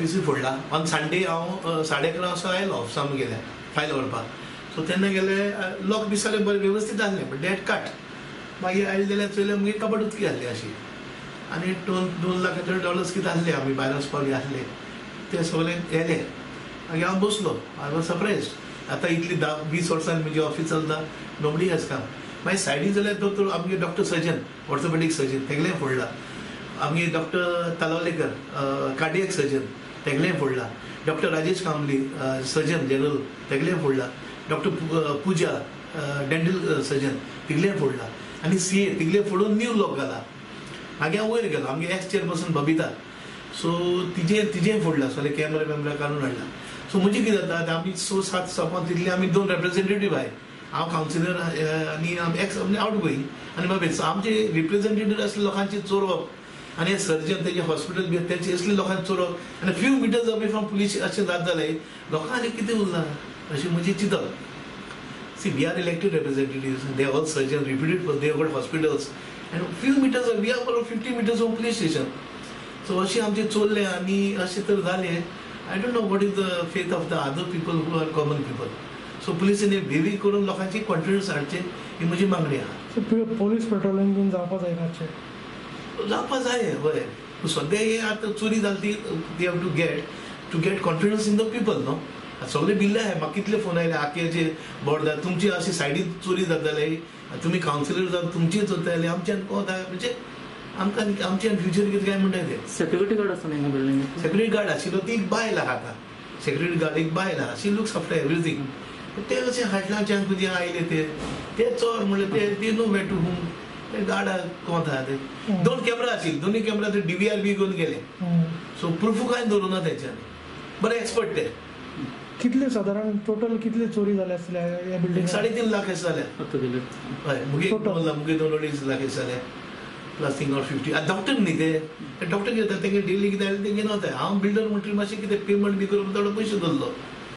ऑफिसूय फोडला. On Sunday हांव 11:30 असो आयलो ऑफिसा गेल्या फायल व्हरपाक. सो तेन्ना गेले लॉक बी सगळें बरें वेवस्थीत आसलें, बट that cut. मागीर आयले जाल्यार चोयलें मागीर कबड उदकी आसली अशी आनी 2 लाखाचे डॉलर्स कितें आसले, आमी भायर वचपाक आसले ते सगळे येले. मागीर हांव बसलो, I was surprised. आतां इतली 10-20 वर्सांनी म्हजी ऑफीस चलता, नोबडी हॅज कम. मागीर सायडीन जाल्यार दोतोर आमगे डॉक्टर सर्जन, ऑर्थोपेडीक सर्जन, तेगलें फोडला. आमगे डॉक्टर तालावलेकर कार्डियक सर्जन, तेगलें फोडला. डॉक्टर राजेश कांबली सर्जन जनरल, तेगलें फोडला. डॉक्टर पूजा डेंटल सर्जन, तिगलें फोडला. आनी सी ए तिगलें फोडून न्यू लॉक घाला. मागीर हांव वयर गेलो, आमगे एक्स चेअरपर्सन बबिता, सो तिजें फोडला, सगळे कॅमेरा बॅमरा काडून हाडला. सो म्हजें कितें जाता, आमी 6-7 स्टाफान तितले आमी 2 रिप्रेझेंटेटीव आहाय, हांव कावन्सिलर आनी एक्स आवट गोईंग आनी बाबी. सो आमचे रिप्रेझेंटेटीव असले लोकांचे चोरप आनी सर्जन तेजे हॉस्पिटल बी तेंचे असले लोकांचे चोरप आनी few metres away from police अशें जात जालें लोकांनी कितें उरलां अशें म्हजें चिंतप. See, we are elected representatives, they are all surgeons, reputed for they got hospitals and few metres, we are about 50 metres from police station. So अशें आमचें चोरलें आनी अशें तर जालें. I don't know what is the faith of the other people who are common people. So पुलिसांनी भेवी करून लोकांची confidence हाडचें ही म्हजी मागणी आहा. पोलीस पेट्रोलिंग बीन जावपा जाय रातचें, जावपा जाय हय. सद्या हे आतां चोरी जाली ती they have to get confidence in the people न्हू. सगळे बिल्ले आहाय, म्हाका कितले फोन आयले आक्याचे बोर्डार तुमची अशी सायडीन चोरी जाताले, तुमी कावन्सिलर जावन तुमची चोरताले, आमच्यान कोता म्हणजे आमकां आमच्यान फ्युचर कितें काय म्हणटा ते. सेक्युरिटी गार्ड आसा न्ही बिल्डिंग? सेक्युरिटी गार्ड आशिल्लो, ती एक बायल आहा आतां, सेक्युरिटी गार्ड एक बायल आहा, शी लुक्स आफ्टर एवरीथींग. ते अशें हाटलाच्यान तुजे आयले ते चोर म्हणले ते नो वे टू हुम ते गार्डाक कोंत आहा ते. 2 कॅमेरा आशिल्ले, दोनूय कॅमेरा ते DVR बी घेवन गेले. सो प्रुफू कांय दवरूना तेंच्यांनी, बरे एक्सपर्ट ते. कितले सादारण टोटल कितले चोरी जाले आसले ह्या बिल्डिंग? 3.5 लाख अशें जाल्या. हय, मुगे 2 मुगे 2.5 लाख अशें जाले प्लस थिंग और 50. आतां डॉक्टर न्ही ते डॉक्टर कितें जाता तेंगे डेली कितें जालें तेंगे नवता. हांव बिल्डर म्हणटकीर मातशें कितें पेमेंट बी करून थोडो पयशे धरलो.